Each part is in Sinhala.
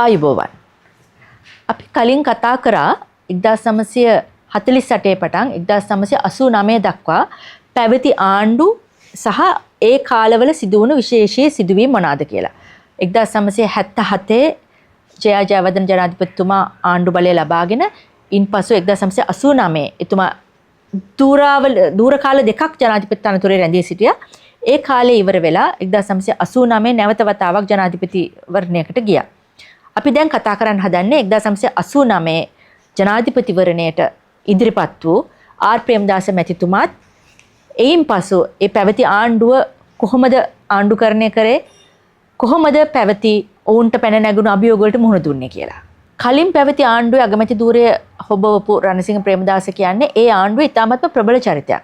ආයුබෝවන්. අපි කලින් කතා කරා 1948 පටන් 1989 දක්වා පැවති ආණ්ඩු සහ ඒ කාලවල සිදු වුණු විශේෂී සිදුවීම් මොනවාද කියලා. 1977 ජයා ජයවර්ධන ජනාධිපතිතුමා ආණ්ඩු බලය ලබාගෙන ඉන්පසු 1989 එතුමා දූරාවල දූර කාල දෙකක් ජනාධිපති තනතුරේ රැඳී සිටියා. ඒ කාලේ ඉවර වෙලා 1989 නැවත වතාවක් ජනාධිපතිවරණයකට ගියා. අපි දැන් කතා කරන්න හදන්නේ 1989 ජනාධිපතිවරණයට ඉදිරිපත් වූ ආර් ප්‍රේමදාස මැතිතුමාත් එයින් පසු ඒ පැවති ආණ්ඩුව කොහොමද ආණ්ඩුකරණය කරේ, කොහොමද පැවති ඔවුන්ට පැන නැගුණු අභියෝග වලට මුහුණ දුන්නේ කියලා. කලින් පැවති ආණ්ඩුවේ අගමැති ධූරය හොබවපු රණසිංහ ප්‍රේමදාස කියන්නේ ඒ ආණ්ඩුවේ ඉතාමත්ම ප්‍රබල චරිතයක්.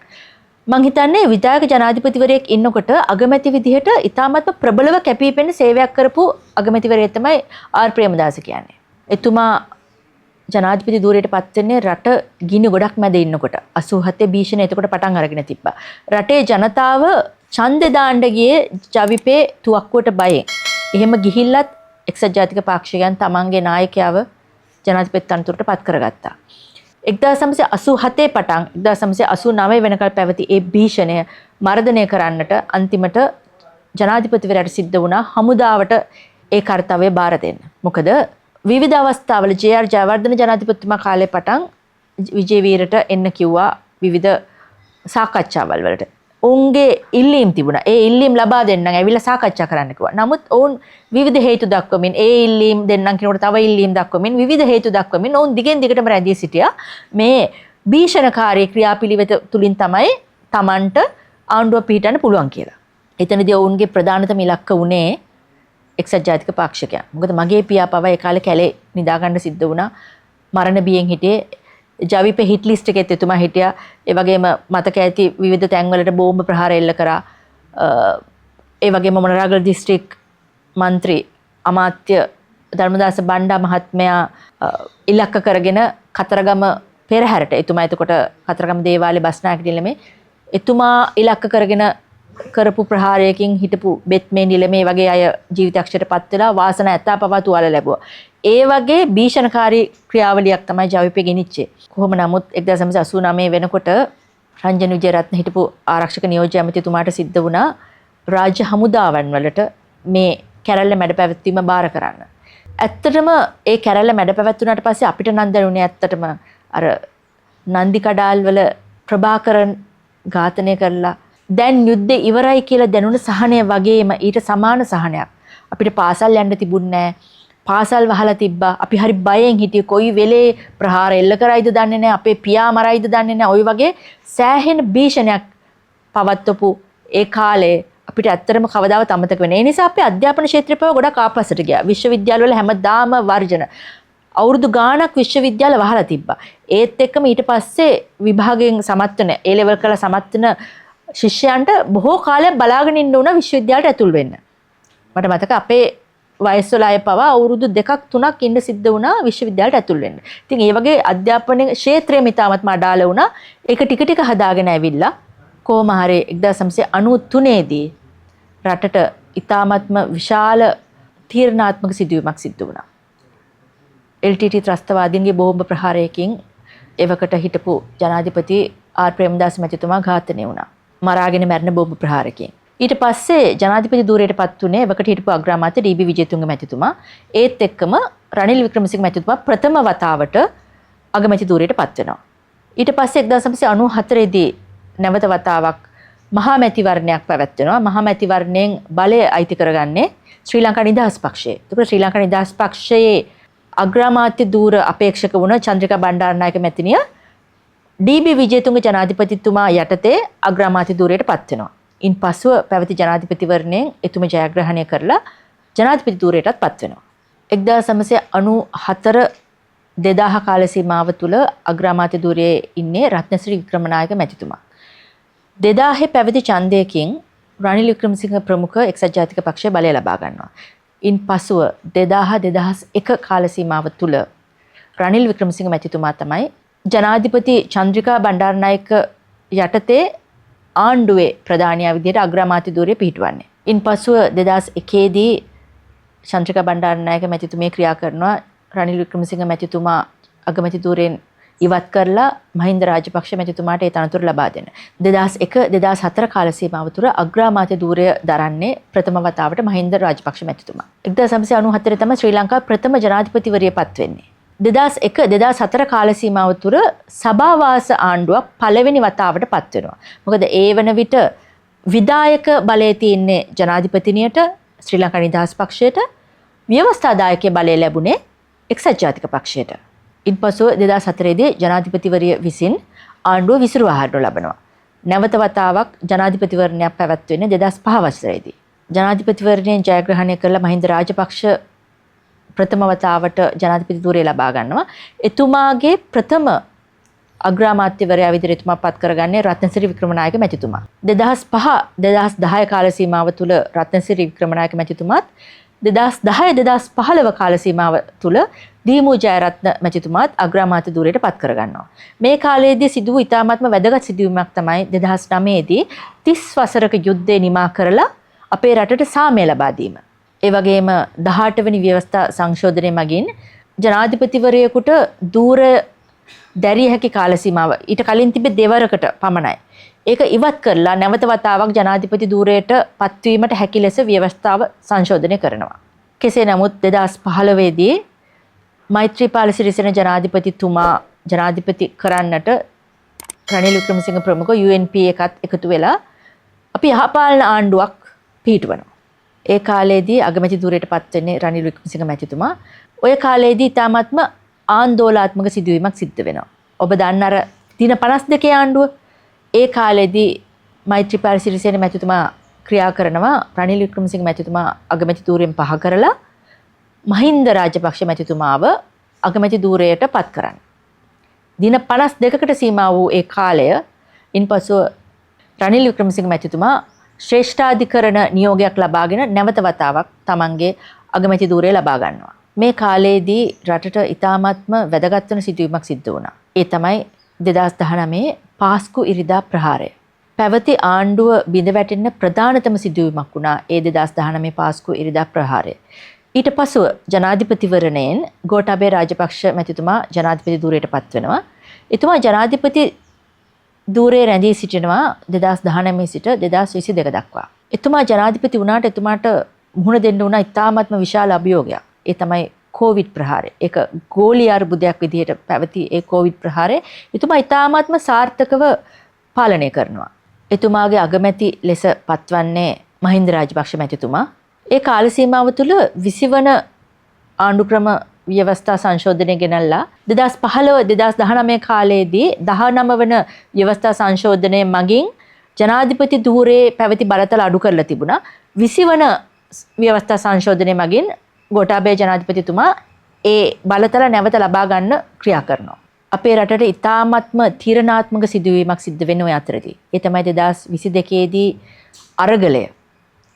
මං හිතන්නේ විධායක ජනාධිපතිවරයෙක් ඉන්නකොට අගමැති විදිහට ඉතාමත්ම ප්‍රබලව කැපී පෙනෙන සේවයක් කරපු අගමැතිවරයෙක් තමයි ආර් ප්‍රේමදාස කියන්නේ. එතුමා ජනාධිපති ධූරයට පත් වෙන්නේ රට ගිනි ගොඩක් මැද ඉන්නකොට. 87 භීෂණ එතකොට පටන් අරගෙන තිබ්බා. රටේ ජනතාව ඡන්දෙ දාන්න ගියේ ජවිපේ තුවක්කුවට බයෙන්. එහෙම ගිහිල්ලත් එක්සත් ජාතික පාක්ෂිකයන් තමන්ගේ නායකයාව ජනාධිපති තනතුරට පත් කරගත්තා. 1987 පටන් 1989 වෙනකල් පැවති ඒ භීෂණය මර්ධනය කරන්නට අන්තිමට ජනාධිපතිවරයාට සිද්ධ වුණා හමුදාවට ඒ කර්තව්‍ය බාර දෙන්න. මොකද විවිධ අවස්ථාවල ජේ.ආර්. ජයවර්ධන ජනාධිපතිතුමා කාලේ පටන් විජේවීරට එන්න කිව්වා විවිධ සාකච්ඡාවල් වලට. ඔවුන්ගේ ඉල්ලීම් තිබුණා. ඒ ඉල්ලීම් ලබා දෙන්නම් ඇවිල්ලා සාකච්ඡා කරන්න කිව්වා. නමුත් ඔවුන් විවිධ හේතු දක්වමින් ඒ ඉල්ලීම් දෙන්නම් කියනකොට තව ඉල්ලීම් දක්වමින් විවිධ හේතු දක්වමින් ඔවුන් දිගෙන් දිගටම රැඳී සිටියා. මේ භීෂණකාරී ක්‍රියාපිළිවෙත තුලින් තමයි තමන්ට ආණ්ඩුව පිහිටන්න පුළුවන් කියලා. එතනදී ඔවුන්ගේ ප්‍රධානතම ඉලක්ක වුණේ එක්සත් ජාතික පාක්ෂිකයන්. මොකද මගේ පියා පවා ඒ කාලේ කැලේ නිදා ගන්න සිද්ධ වුණා. මරණ බියෙන් හිටියේ. ජවිපේ හිට් ලිස්ට් එකෙත් එතුමා හිටියා. ඒ වගේම මතක ඇති විවිධ තැන්වලට බෝම්බ ප්‍රහාර එල්ල කරා. ඒ වගේම මොනරාගල දිස්ත්‍රික් මන්ත්‍රී අමාත්‍ය ධර්මදාස බණ්ඩා මහත්මයා ඉලක්ක කරගෙන කතරගම පෙරහැරට එතුමා එතකොට කතරගම දේවාලේ බස්නායක නිලමේ එතුමා ඉලක්ක කරගෙන කරපු ප්‍රහාරයකින් හිටපු බෙත්මේ නිලමේ වගේ අය ජීවිතයක්ෂයට පත් වෙලා වාසන ඇතා පවා තුවාල ලැබුවා. ඒ වගේ භීෂණකාරී ක්‍රියාවලියක් තමයි ජවිපේ ගෙනිච්චේ. කොහොම නමුත් 1989 වෙනකොට රංජන් විජේරත්න හිටපු ආරක්ෂක නියෝජ්‍ය ඇමතිතුමාට සිද්ධ වුණා රාජ්‍ය හමුදාවන් වලට මේ කැරැල්ල මැඩ පැවැත්වීම බාර කරන්න. ඇත්තටම ඒ කැරැල්ල මැඩ පැවැත්වුණාට පස්සේ අපිට නම් දැනුනේ ඇත්තටම අර නන්දි කඩාල් වල ප්‍රභාකරන් ඝාතනය කරලා දැන් යුද්ධය ඉවරයි කියලා දැනුණ සහනය වගේම ඊට සමාන සහනයක්. අපිට පාසල් යන්න තිබුණේ නෑ. පාසල් වහලා තිබ්බා. අපි හරි බයෙන් හිටියේ. කොයි වෙලේ ප්‍රහාර එල්ල කරයිද දන්නේ නෑ. අපේ පියා මරයිද දන්නේ නෑ. ඔය වගේ සෑහෙන භීෂණයක් පවත්වපු ඒ කාලේ අපිට ඇත්තටම කවදාවත් අමතක වෙන්නේ නෑ. ඒ නිසා අපේ අධ්‍යාපන ක්ෂේත්‍රය පවා ගොඩක් ආපස්සට ගියා. විශ්වවිද්‍යාලවල හැමදාම වර්ජන. අවුරුදු ගාණක් විශ්වවිද්‍යාල වහලා තිබ්බා. ඒත් එක්කම ඊට පස්සේ විභාගයෙන් සමත් වෙන, ඒ ලෙවල් කරලා සමත් වෙන ශිෂ්‍යයන්ට බොහෝ කාලයක් බලාගෙන ඉන්න වුණා විශ්වවිද්‍යාලයට ඇතුල් වෙන්න. මට මතක අපේ වයස්වල අය පවා අවුරුදු දෙකක් තුනක් ඉන්න සිද්ධ වුණා විශ්වවිද්‍යාලයට ඇතුල් වෙන්න. ඉතින් ඒ වගේ අධ්‍යාපන ක්ෂේත්‍රයම ඉතාමත්ම අඩාල වුණා. ඒක ටික ටික හදාගෙන ඇවිල්ලා කොහොම හරි 1993 දී රටට ඉතාමත්ම විශාල තීරණාත්මක සිදුවීමක් සිද්ධ වුණා. LTT ත්‍රස්තවාදීන්ගේ බෝම්බ ප්‍රහාරයකින් එවකට හිටපු ජනාධිපති ආර් ප්‍රේමදාස මැතිතුමා ඝාතනය වුණා. මරාගෙන මැරෙන බෝම්බ ප්‍රහාරකින්. ඊට පස්සේ ජනාධිපති ධූරයට පත් වුණේ එවකට හිටපු අග්‍රාමාත්‍ය ඩී.බී. විජේතුංග මැතිතුමා. ඒත් එක්කම රනිල් වික්‍රමසිංහ මැතිතුමා ප්‍රථම වතාවට අගමැති ධූරයට පත් වෙනවා. ඊට පස්සේ 1994 දී නැවත වතාවක් මහා මැතිවරණයක් පැවැත්වෙනවා. මහා මැතිවරණයෙන් බලය අයිති කරගන්නේ ශ්‍රී ලංකා නිදහස් පක්ෂය. එතකොට ශ්‍රී ලංකා නිදහස් පක්ෂයේ අග්‍රාමාත්‍ය ධූර අපේක්ෂක වුණ චන්ද්‍රිකා බණ්ඩාරනායක මැතිණිය ඩී.බී. විජේතුංග ජනාධිපතිතුමා යටතේ අග්‍රාමාත්‍ය ධූරයට පත් වෙනවා. ඉන් පසුව පැවති ජනාධිපතිවරණයෙන් එතුම ජයග්‍රහණය කරලා ජනාධිපති ධූරයටත් පත් වෙනවා. 1994 2000 කාල සීමාව තුළ අග්‍රාමාත්‍ය ධූරයේ ඉන්නේ රත්නසිරි වික්‍රමනායක මැතිතුමා. 2000 පැවති ඡන්දයකින් රනිල් වික්‍රමසිංහ ප්‍රමුඛ එක්සත් ජාතික පක්ෂය බලය ලබා ගන්නවා. ඉන් පසුව 2000 2001 කාල සීමාව තුළ රනිල් වික්‍රමසිංහ මැතිතුමා තමයි ජනාධිපති චන්ද්‍රිකා බණ්ඩාරනායක යටතේ ආණ්ඩුවේ ප්‍රධානියා විදිහට අග්‍රාමාත්‍ය ධූරය පිහිටුවන්නේ. ඉන් පසුව 2001 දී චන්ද්‍රිකා බණ්ඩාරනායක මැතිතුමිය ක්‍රියා කරනවා රනිල් වික්‍රමසිංහ මැතිතුමා අගමැති ධුරයෙන් ඉවත් කරලා මහින්ද රාජපක්ෂ මැතිතුමාට ඒ තනතුර ලබා දෙන්න. 2001 2004 කාල සීමාව තුළ අග්‍රාමාත්‍ය ධූරය දරන්නේ ප්‍රථම වතාවට මහින්ද රාජපක්ෂ මැතිතුමා. 1994 තමයි ශ්‍රී ලංකාවේ ප්‍රථම ජනාධිපතිවරිය පත් වෙන්නේ. 2001 2004 කාල සීමාව තුළ සභාවාස ආණ්ඩුවක් පළවෙනි වතාවට පත් වෙනවා. මොකද ඒ වන විට විධායක බලය තියෙන්නේ ජනාධිපතිනියට, ශ්‍රී ලංකා නිදහස් පක්ෂයට, ව්‍යවස්ථාදායකයේ බලය ලැබුණේ එක්සත් ජාතික පක්ෂයට. ඉන්පසුව 2004 දී ජනාධිපතිවරිය විසින් ආණ්ඩුව විසිරුවා හරිනු ලබනවා. නැවත වතාවක් ජනාධිපතිවරණයක් පැවැත්වෙන්නේ 2005 වසරේදී. ජනාධිපතිවරණයෙන් ජයග්‍රහණය කරලා මහින්ද රාජපක්ෂ ප්‍රථම වතාවට ජනාධිපති ධුරය ලබා ගන්නවා. එතුමාගේ ප්‍රථම අග්‍රාමාත්‍යවරයා විදිහට එතුමා පත් කරගන්නේ රත්නසිරි වික්‍රමනායක මැතිතුමා. 2005 2010 කාල සීමාව තුළ රත්නසිරි වික්‍රමනායක මැතිතුමාත් 2010 2015 කාල සීමාව තුළ දීමු ජයරත්න මැතිතුමාත් අග්‍රාමාත්‍ය ධුරයට පත් කරගන්නවා. මේ කාලයේදී සිදු වූ ඉතාමත්ම වැදගත් සිදුවීමක් තමයි 2009 දී 30 වසරක යුද්ධය නිමා කරලා අපේ රටට සාමය ලබා දීම. ඒ වගේම 18 වෙනි ව්‍යවස්ථා සංශෝධනය මගින් ජනාධිපතිවරයෙකුට ධූර දැරිය හැකි කාල සීමාව ඊට කලින් තිබෙ දෙවරකට පමණයි. ඒක ඉවත් කරලා නැවත වතාවක් ජනාධිපති ධූරයට පත්වීමට හැකි ලෙස ව්‍යවස්ථාව සංශෝධනය කරනවා. කෙසේ නමුත් 2015 දී මෛත්‍රීපාල සිරිසේන ජනාධිපතිතුමා ජනාධිපති කරන්නට රනිල් වික්‍රමසිංහ ප්‍රමුඛ UNP එකත් එකතු වෙලා අපි යහපාලන ආණ්ඩුවක් පිහිටුවනවා. ඒ කාලේදී අගමැති ධුරයට පත් වෙන්නේ රනිල් වික්‍රමසිංහ මැතිතුමා. ඔය කාලේදී ඉතාමත්ම ආందోලනාත්මක සිදුවීමක් සිද්ධ වෙනවා. ඔබ දන්න අර දින 52 ආණ්ඩුව, ඒ කාලේදී මෛත්‍රීපාල සිරිසේන මැතිතුමා ක්‍රියා කරනවා රනිල් වික්‍රමසිංහ මැතිතුමා අගමැති ධුරයෙන් පහ කරලා මහින්ද රාජපක්ෂ මැතිතුමාව අගමැති ධුරයට පත් කරන්න. දින 52කට සීමා වූ ඒ කාලය ඉන්පසුව රනිල් වික්‍රමසිංහ මැතිතුමා ශ්‍රේෂ්ඨාධිකරණ නියෝගයක් ලබාගෙන නැවත වතාවක් තමන්ගේ අගමැති ධුරය ලබා ගන්නවා. මේ කාලයේදී රටට ඉතාමත්ම වැදගත් වන සිදුවීමක් සිද්ධ වුණා. ඒ තමයි 2019 පාස්කු ඉරිදා ප්‍රහාරය. පැවති ආණ්ඩුව බිඳ වැටෙන්න ප්‍රධානතම සිදුවීමක් වුණා ඒ 2019 පාස්කු ඉරිදා ප්‍රහාරය. ඊට පසුව ජනාධිපතිවරණයෙන් ගෝඨාභය රාජපක්ෂ මැතිතුමා ජනාධිපති ධුරයට පත් වෙනවා. එතුමා ජනාධිපති ධුරයේ රැඳී සිටිනවා 2019 සිට 2022 දක්වා. එතුමා ජනාධිපති වුණාට එතුමාට මුහුණ දෙන්න වුණා ඉතාමත්ම විශාල අභියෝගයක්. ඒ තමයි කොවිඩ් ප්‍රහාරය. ඒක ගෝලීය අර්බුදයක් විදිහට පැවති ඒ කොවිඩ් ප්‍රහාරය එතුමා ඉතාමත්ම සාර්ථකව පාලනය කරනවා. එතුමාගේ අගමැති ලෙස පත්වන්නේ මහින්ද රාජපක්ෂ මැතිතුමා. ඒ කාල සීමාව තුළ 20 වන ආණ්ඩුක්‍රම ව්‍යවස්ථා සංශෝධනය ගෙනල්ලා 2015 2019 කාලයේදී 19 වන ව්‍යවස්ථා සංශෝධනය මගින් ජනාධිපති ධූරයේ පැවති බලතල අඩු කරලා තිබුණා. 20 වන ව්‍යවස්ථා සංශෝධනය මගින් ගෝඨාභය ජනාධිපතිතුමා ඒ බලතල නැවත ලබා ගන්න ක්‍රියා කරනවා. අපේ රටට ඉතාමත්ම තීරණාත්මක සිදුවීමක් සිද්ධ වෙන ඔය අතරදී. ඒ තමයි 2022 දී අරගලය.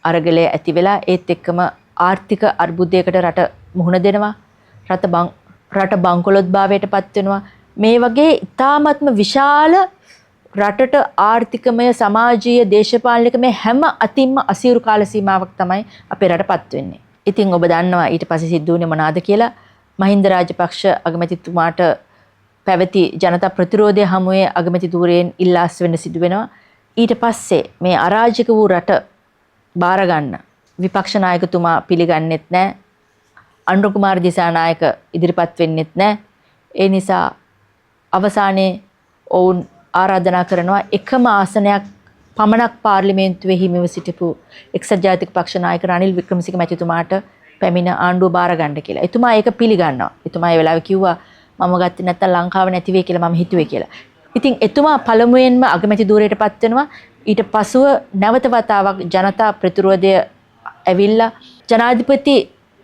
අරගලය ඇති වෙලා ඒත් එක්කම ආර්ථික අර්බුදයකට රට මුහුණ දෙනවා. රට බංකොලොත් භාවයට පත් වෙනවා. මේ වගේ ඉතාමත්ම විශාල රටට ආර්ථිකමය, සමාජීය, දේශපාලනික මේ හැම අතින්ම අසීරු කාල සීමාවක් තමයි අපේ රට පත් වෙන්නේ. ඉතින් ඔබ දන්නවා ඊට පස්සේ සිද්ධ වුණේ මොනවාද කියලා. මහින්ද රාජපක්ෂ අගමැතිතුමාට පැවති ජනතා ප්‍රතිරෝධය හමුවේ අගමැති ධූරයෙන් ඉල්ලාස් වෙන්න සිදු වෙනවා. ඊට පස්සේ මේ අරාජික වූ රට බාර ගන්න විපක්ෂ නායකතුමා පිළිගන්නෙත් නෑ. අනුර කුමාර දිසානායක ඉදිරිපත් වෙන්නෙත් නෑ. ඒ නිසා අවසානයේ ඔවුන් ආරාධනා කරනවා එකම ආසනයක් පමණක් පාර්ලිමේන්තුවේ හිමිව සිටපු එක්සත් ජාතික පක්ෂ නායක රනිල් වික්‍රමසිංහ මැතිතුමාට පැමිණ ආණ්ඩුව බාර ගන්න කියලා. එතුමා ඒක පිළිගන්නවා. එතුමා ඒ වෙලාවේ කිව්වා මම ගත්තේ නැත්තම් ලංකාව නැති වෙයි කියලා මම හිතුවේ කියලා. ඉතින් එතුමා පළමුවෙන්ම අගමැති ධූරයට පත් වෙනවා. ඊට පසුව නැවත වතාවක් ජනතා ප්‍රතිරෝධය ඇවිල්ලා ජනාධිපති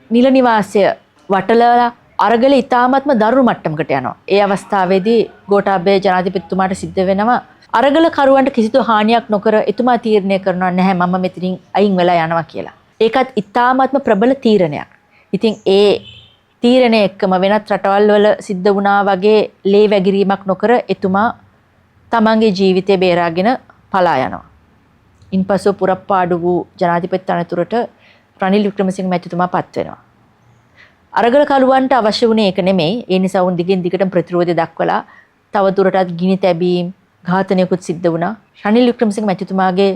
නිල නිවාසය වටලලා අරගල ඉතාමත්ම දරුණු මට්ටමකට යනවා. ඒ අවස්ථාවේදී ගෝඨාභය ජනාධිපතිතුමාට සිද්ධ වෙනවා අරගල කරුවන්ට කිසිදු හානියක් නොකර එතුමා තීරණය කරනවා නැහැ මම මෙතනින් අයින් වෙලා යනවා කියලා. ඒකත් ඉතාමත්ම ප්‍රබල තීරණයක්. ඉතින් ඒ තීරණය එක්කම වෙනත් රටවල් වල සිද්ධ වුණා වගේ ලේ වැගිරීමක් නොකර එතුමා තමන්ගේ ජීවිතය බේරාගෙන පලා යනවා. ඉන්පසු පුරප්පාඩු වූ ජනාධිපති තනතුරට රනිල් වික්‍රමසිංහ මැතිතුමා පත් වෙනවා. අරගල කළුවන්ට අවශ්‍ය වුණේ ඒක නෙමෙයි. ඒ නිසා ඔවුන් දිගින් දිගටම ප්‍රතිරෝධය දක්වලා තව දුරටත් ගිනි තැබීම් ඝාතනයකුත් සිද්ධ වුණා. රනිල් වික්‍රමසිංහ මැතිතුමාගේ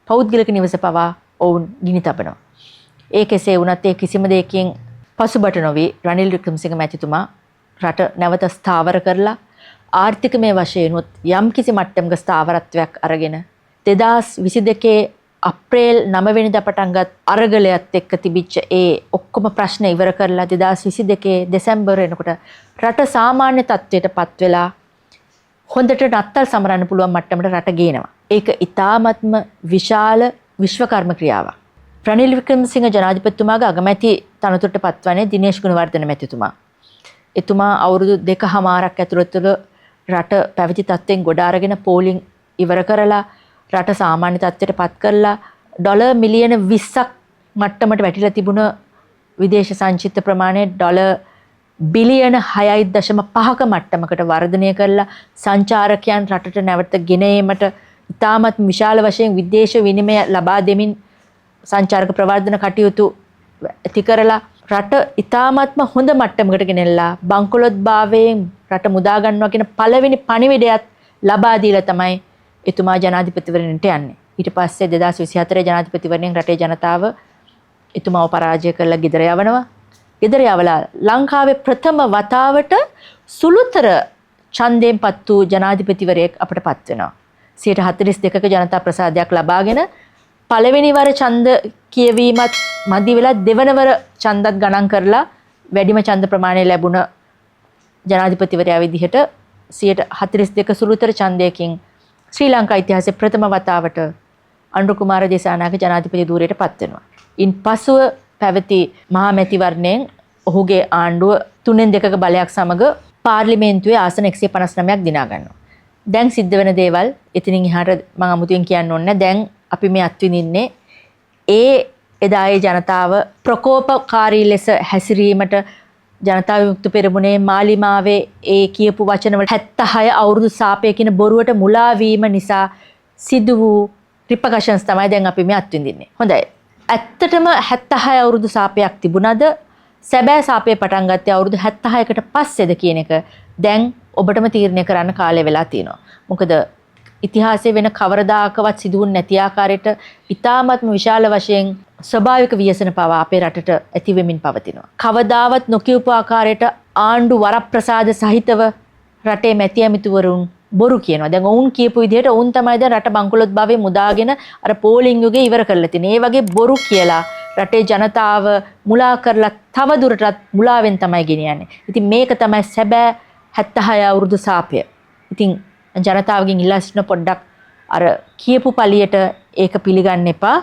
පෞද්ගලික නිවස පවා ඔවුන් ගිනි තබනවා. ඒ කෙසේ වුණත් ඒ කිසිම දෙයකින් පසුබට නොවී රනිල් වික්‍රමසිංහ මැතිතුමා රට නැවත ස්ථාවර කරලා ආර්ථිකමය වශයෙන්ුත් යම්කිසි මට්ටමක ස්ථාවරත්වයක් අරගෙන 2022 අප්‍රේල් 9 වෙනිදා පටන් ගත් අරගලයත් එක්ක තිබිච්ච ඒ ඔක්කොම ප්‍රශ්න ඉවර කරලා 2022 දෙසැම්බර් වෙනකොට රට සාමාන්‍ය තත්ත්වයට පත් වෙලා හොඳට නත්තල් සමරන්න පුළුවන් මට්ටමට රට ගේනවා. ඒක ඉතාමත්ම විශාල විශ්වකර්ම ක්‍රියාවක්. රනිල් වික්‍රමසිංහ ජනාධිපතිතුමාගේ අගමැති තනතුරට පත්වන්නේ දිනේෂ් ගුණවර්ධන මැතිතුමා. එතුමා අවුරුදු 2.5ක් ඇතුළත රට පැවති තත්ත්වයෙන් ගොඩ අරගෙන පෝලිං ඉවර කරලා රට සාමාන්‍ය තත්ත්වයට පත් කරලා ඩොලර් මිලියන 20ක් මට්ටමට වැටිලා තිබුණ විදේශ සංචිත ප්‍රමාණය ඩොලර් බිලියන 6.5ක මට්ටමකට වර්ධනය කරලා සංචාරකයන් රටට නැවත ගෙන ඒමට ඉතාමත් විශාල වශයෙන් විදේශ විනිමය ලබා දෙමින් සංචාරක ප්‍රවර්ධන කටයුතු ඇති කරලා රට ඉතාමත්ම හොඳ මට්ටමකට ගෙනල්ලා බංකොලොත් භාවයෙන් රට මුදා ගන්නවා කියන පළවෙනි පණිවිඩයත් ලබා දීලා තමයි එතුමා ජනාධිපතිවරණයට යන්නේ. ඊට පස්සේ 2024 ජනාධිපතිවරණයෙන් රටේ ජනතාව එතුමාව පරාජය කරලා ගෙදර යවනවා. ගෙදර යවලා ලංකාවේ ප්‍රථම වතාවට සුළුතර ඡන්දයෙන් පත් වූ ජනාධිපතිවරයෙක් අපට පත් වෙනවා. 42%ක ජනතා ප්‍රසාදයක් ලබාගෙන පළවෙනි වර ඡන්ද කියවීමත් මදි වෙලා දෙවන වර ඡන්දත් ගණන් කරලා වැඩිම ඡන්ද ප්‍රමාණය ලැබුණ ජනාධිපතිවරයා විදිහට 42% සුළුතර ඡන්දයකින් ශ්‍රී ලංකා ඉතිහාසයේ ප්‍රථම වතාවට අනුර කුමාර දිසානායක ජනාධිපති ධූරයට පත් වෙනවා. ඉන් පසුව පැවති මහා මැතිවරණයෙන් ඔහුගේ ආණ්ඩුව 2/3ක බලයක් සමග පාර්ලිමේන්තුවේ ආසන 159ක් දිනා ගන්නවා. දැන් සිද්ධ වෙන දේවල් එතනින් එහාට මම අමුතුවෙන් කියන්න ඕනේ නැහැ. දැන් අපි මේ අත්විඳින්නේ ඒ එදා ඒ ජනතාව ප්‍රකෝපකාරී ලෙස හැසිරීමට ජනතා විමුක්ති පෙරමුණේ මාලිමාවේ ඒ කියපු වචනවල 76 අවුරුදු සාපය කියන බොරුවට මුලා වීම නිසා සිදු වූ රිපර්කෂන්ස් තමයි දැන් අපි මේ අත්විඳින්නේ. හොඳයි. ඇත්තටම 76 අවුරුදු සාපයක් තිබුණාද? සැබෑ සාපය පටන් ගත්තේ අවුරුදු 76කට පස්සේද කියන එක දැන් ඔබටම තීරණය කරන්න කාලය වෙලා තියෙනවා. මොකද ඉතිහාසයේ වෙන කවරදාකවත් සිදු වුණ නැති ආකාරයට ඉතාමත්ම විශාල වශයෙන් ස්වභාවික ව්‍යසන පවා අපේ රටට ඇති වෙමින් පවතිනවා. කවදාවත් නොකියපු ආකාරයට ආණ්ඩු වරප්‍රසාද සහිතව රටේ මැති ඇමතිවරුන් බොරු කියනවා. දැන් ඔවුන් කියපු විදිහට ඔවුන් තමයි දැන් රට බංකොලොත් භාවයේ මුදාගෙන අර පෝලිං යුගයේ ඉවර කරලා තියෙන්නේ. ඒ වගේ බොරු කියලා රටේ ජනතාව මුලා කරලා තව දුරටත් මුලාවෙන් තමයි ගෙනියන්නේ. ඉතින් මේක තමයි සැබෑ 76 අවුරුදු සාපය. ඉතින් ජනතාවගෙන් ඉල්ලා සිටින පොඩ්ඩක් අර කියපු පළියට ඒක පිළිගන්න එපා.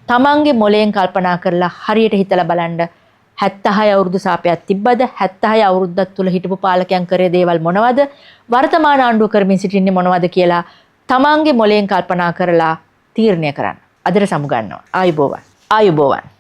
තමන්ගේ මොලයෙන් කල්පනා කරලා හරියට හිතලා බලන්න 76 අවුරුදු සාපයක් තිබ්බද? 76 අවුරුද්දක් තුල හිටපු පාලකයන් කරේ දේවල් මොනවද? වර්තමාන ආණ්ඩුව කරමින් සිටින්නේ මොනවද කියලා තමන්ගේ මොලයෙන් කල්පනා කරලා තීරණය කරන්න. අදට සමුගන්නවා. ආයුබෝවන්. ආයුබෝවන්.